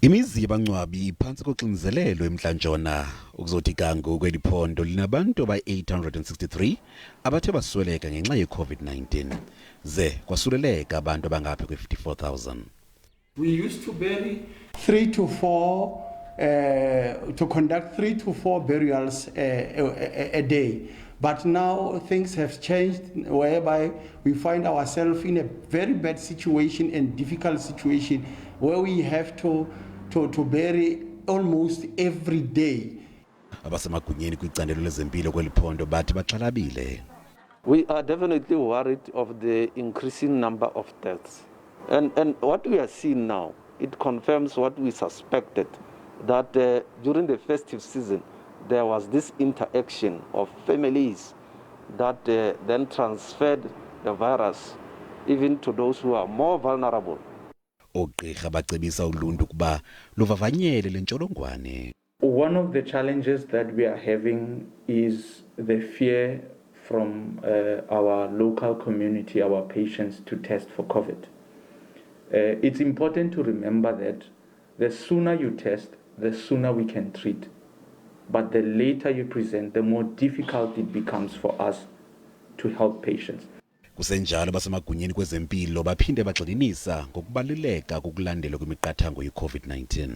Imizi yabangcwabi iphansi koxinzelelo emntla-ntshona ukuzothi kangu kweli phondo linabantu aba-863 abathe basweleka ngenxa ye-COVID-19 ze kwasuleleka abantu abangaphi kwe-54,000. We used to bury 3 to 4 to conduct 3 to 4 burials a day. But now things have changed whereby we find ourselves in a very bad situation and difficult situation where we have to bury almost every day. Abasemagunyeni kwicandelo lezempilo kweli phondo bathi baxhalabile. We are definitely worried of the increasing number of deaths. And what we are seeing now, it confirms what we suspected, that during the festive season, there was this interaction of families that then transferred the virus even to those who are more vulnerable. Ogqirha bacebisa uluntu kuba luvavanyele le ntsholongwane. One of the challenges that we are having is the fear from our local community, our patients, to test for COVID. It's important to remember that the sooner you test, the sooner we can treat. But the later you present, the more difficult it becomes for us to help patients. Kusenjalo basemagunyeni kwezempilo baphinde bagxininisa ngokubaluleka kokulandelwa kwemiqathango ye-COVID-19.